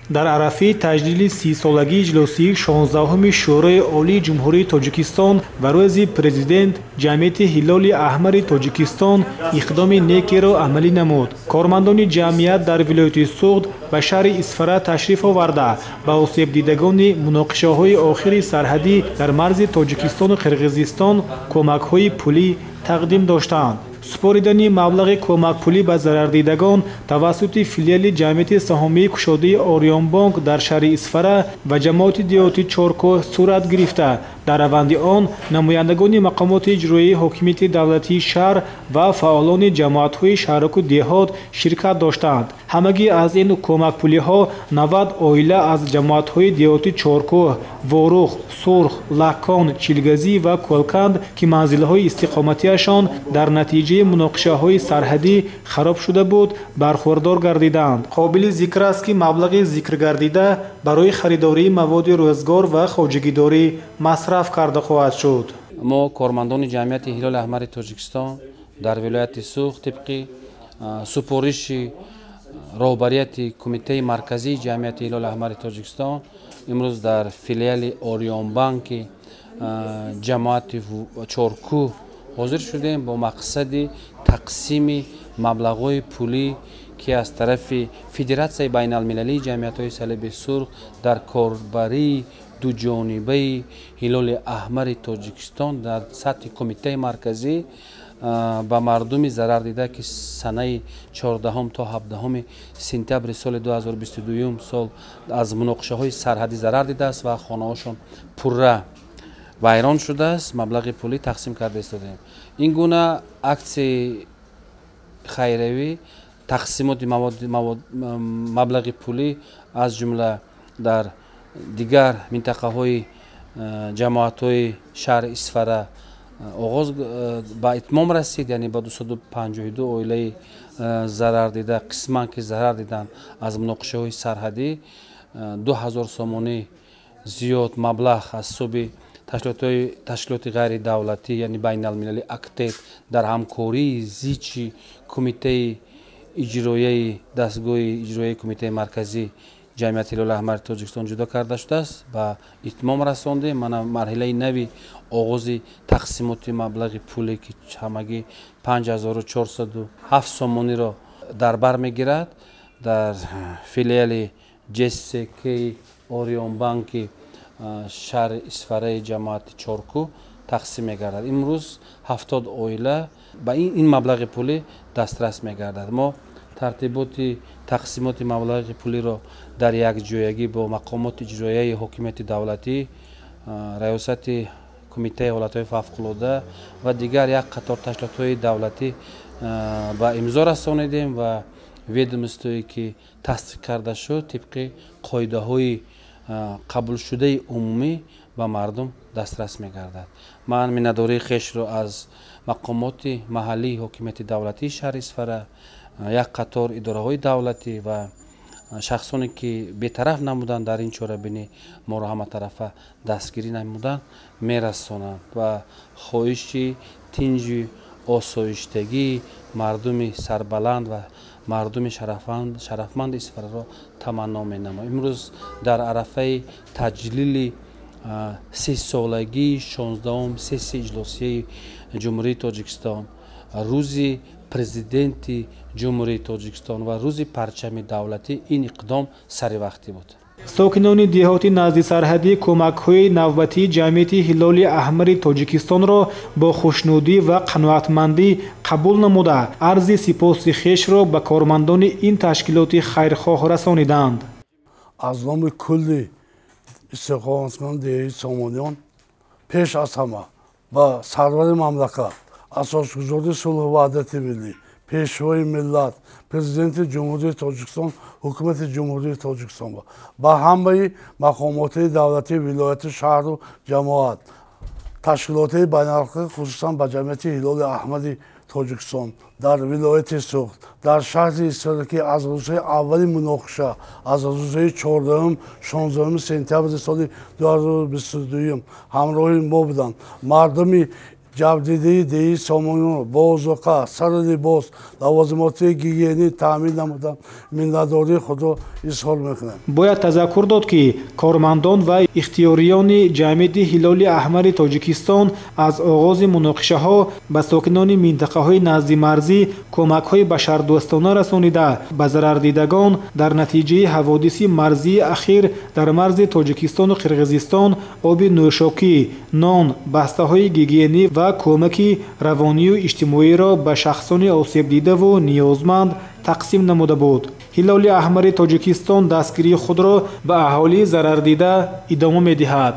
Дар арафаи таҷлили 30-солагии иҷлосии 16-уми Шӯрои Олии Ҷумҳурии Тоҷикистон ва рӯзи Президент, ҷамъияти Ҳилоли Аҳмари Тоҷикистон иқдоми некеро амалӣ намуд. Кормандони ҷамъият дар вилояти Суғд ба шаҳри Исфара ташриф оварда, ба осебдидагони муноқишаҳои охири сарҳадӣ дар марзи Тоҷикистону Қирғизистон кӯмакҳои пулӣ тақдим доштанд. Супоридани маблағи кӯмакпулӣ ба зарардидагон тавассути филиали ҷамъияти саҳомии кушодаи Ориёнбонк дар шаҳри Исфара ва ҷамоати деҳоти Чоркӯҳ сурат гирифта, дар раванди он намояндагони мақомоти иҷроияи ҳокимияти давлатии шаҳр ва фаъолони ҷамоатҳои шаҳраку деҳот ширкат доштанд. Ҳамагӣ аз ин кӯмакпулиҳо 90 оила аз ҷамоатҳои деҳоти Чоркӯҳ, Ворух, Сурх, Лаккон, Чилгазӣ ва Кӯлканд, ки манзилҳои истиқоматиашон дар натиҷаи муноқишаҳои сарҳадӣ хароб шуда буд, бархӯрдор гардиданд. Қобили зикр аст, ки маблағи зикргардида барои харидории маводи рӯзгор ва хоҷагидорӣ масраф карда хоҳад шуд. Мо, кормандони ҷамъияти Ҳилоли Аҳмари Тоҷикистон дар вилояти Суғд, тибқи супориши роҳбарияти Кумитаи марказии ҷамъияти Ҳилоли Аҳмари Тоҷикистон, имрӯз дар филиали Ориёнбанки ҷамоати Чоркӯҳ ҳозир шудем бо мақсади тақсими маблағҳои пулӣ, ки аз тарафи Федератсияи байналмилалии ҷамъиятҳои Салиби Сурх дар корбарии дуҷонибаи Ҳилоли Аҳмари Тоҷикистон дар сатҳи Кумитаи марказӣ ба мардуми зарардида, ки санаи 14 то 17 сентябри соли 2022 сол аз муноқишаҳои сарҳадӣ зарар дидааст ва хонаҳошон пурра вайрон шудааст, маблағи пулӣ тақсим карда истодаем. Ин гуна аксияи хайравӣ, тақсимоти маблағи пулӣ, аз ҷумла дар дигар минтақаҳои ҷамоатҳои шаҳри Исфара оғоз ба итмом расид, яъне ба 252 оилаи зарардида, қисман ки зарар диданд аз муноқишаҳои сарҳадӣ, 2000 сомонӣ зиёд маблағ аз ҳисоби ташкилоти ғайридавлатӣ, яъне байналмилалӣ Актед, дар ҳамкории зичи Кумитаи иҷроияи дастгоҳи иҷроияи Кумитаи марказӣ ҷамъияти Ҳилоли Аҳмари Тоҷикистон ҷудо карда шудааст, ба итмом расондем. Мана марҳилаи нави оғози тақсимоти маблағи пуле, ки ҳамагӣ 5407 сомониро дар бар мегирад, дар филиали ҶСК Ориёнбанки шаҳри Исфараи ҷамоати Чоркӯҳ тақсим мегардад. Имрӯз 70 оила ба ин маблағи пулӣ дастрас мегардад. Мо тартиботи тақсимоти маблағи пулиро дар якҷоягӣ бо мақомоти иҷроияи ҳокимияти давлатӣ, раёсати Кумитаи ҳолатҳои фавқулода ва дигар як қатор ташкилотҳои давлатӣ ба имзо расонидем ва ведомствое, ки тасдиқ карда шуд, тибқи қоидаҳои қабулшудаи умумӣ ба мардум дастрас мегардад. Ман миннатдории хешро аз мақомоти маҳаллии ҳокимияти давлатии шаҳри Исфара, як қатор идораҳои давлатӣ ва шахсоне, ки бетараф намуданд дар ин чорабинӣ, моро ҳаматарафа дастгирӣ намуданд, мерасонанд ва хоҳиши тинҷи осоиштагии мардуми сарбаланд ва мардуми шарафманди Исфараро таманно менамоям. Имрӯз дар арафаи таҷлили 30-солагии 16-ум сессияи иҷлосияи Ҷумҳурии Тоҷикистон, рӯзи Президенти Ҷумҳурии Тоҷикистон ва рӯзи парчами давлатӣ ин иқдом саривақтӣ буд. Сокинони деҳоти наздисарҳадӣ кӯмакҳои навбатии ҷамъияти Ҳилоли Аҳмари Тоҷикистонро бо хушнудӣ ва қаноатмандӣ қабул намуда, арзи сипоси хешро ба кормандони ин ташкилоти хайрхоҳ расониданд. Аз номи кулли истиқоматкунандаи деҳаи Сомониён пеш аз ҳама ба сарвари мамлакат, асосгузори сулҳу ваҳдати миллӣ, пешвои миллат, Президенти Ҷумҳурии Тоҷикистон, Ҳукумати Ҷумҳурии Тоҷикистон ба ҳамаи мақомоти давлатии вилояти, шаҳру ҷамоат, ташкилотҳои байналхалқӣ, хусусан ба ҷамъияти Ҳилоли Аҳмади Тоҷикистон дар вилояти Суғд, дар шаҳри Исфара, ки аз рӯзҳои аввали муноқиша, аз рӯзҳои 14, 16 сентябри соли 2022 ҳамроҳи мо буданд. Мардуми Ҷабрдидаи деҳи Сомониёнро бо озуқа, сару либос, лавозимоти гигиенӣ таъмин намуданд, миннатдории худро изҳор мекунам. Бояд тазаккур дод, ки кормандон ва ихтиёриёни Ҷамъияти Ҳилоли Аҳмари Тоҷикистон аз оғози муноқишаҳо ба сокинони минтақаҳои наздимарзӣ кӯмакҳои башардӯстона расонида, ба зарардидагон дар натиҷаи ҳаводиси марзии ахир дар марзи Тоҷикистону Қирғизистон оби нӯшокӣ, нон, бастаҳои гигиенӣ ва кӯмаки равонию иҷтимоиро ба шахсони осебдидаву ниёзманд тақсим намуда буд. Ҳилоли Аҳмари Тоҷикистон дастгирии худро ба аҳолии зарардида идома медиҳад.